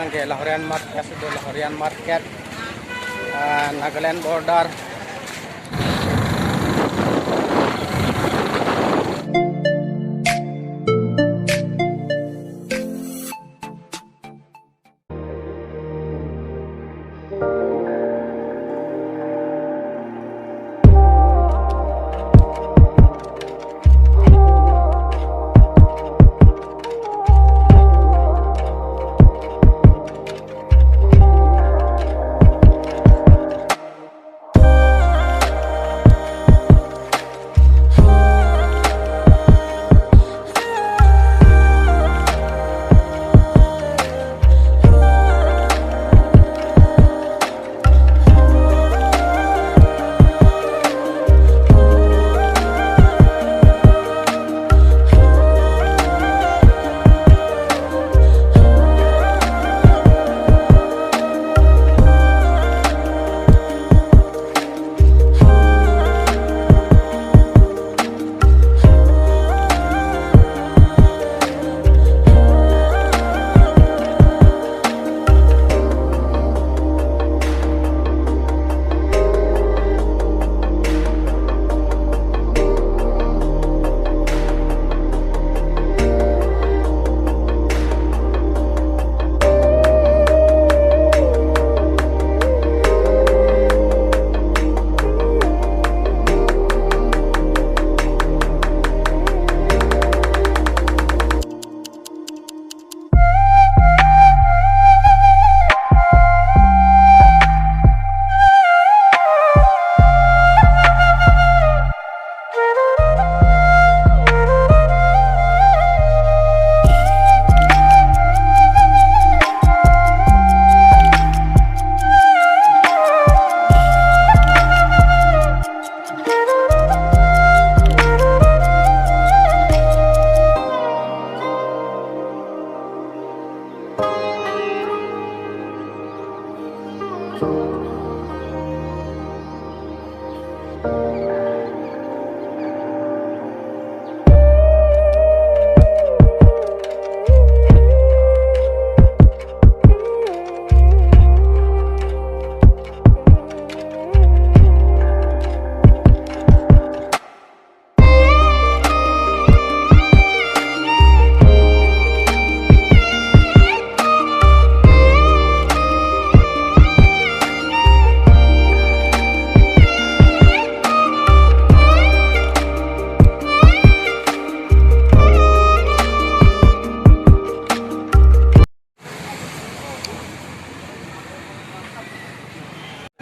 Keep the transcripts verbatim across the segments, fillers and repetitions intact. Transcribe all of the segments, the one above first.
Ke Lahorian Market, sudah Lahorian Market, ah, Nagaland border.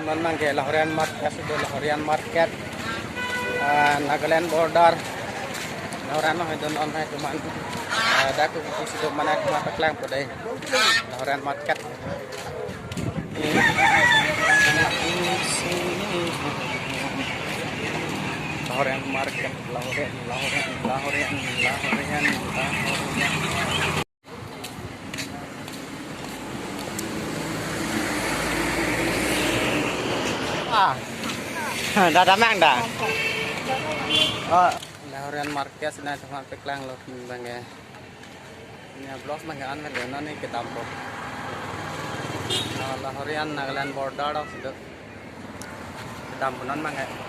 Non abangke Lahorian Market, sudah Lahorian Market, ah, Nagaland border. Lahorian along do non hai tuman. Ah, dak ke kisi do mana tuman paklang po dei. Lahorian Market. Lahorian Market, Lahorian, Lahorian, Lahorian, Lahorian, Lahorian. Ah. Dah damang dah. Oh, Lahorian Market si nai tuman paklang lo abangke. Ini blog abangke an lo non ini kedam po. Nah, Lahorian Nagaland border dok sudah. Kedam po non abangke.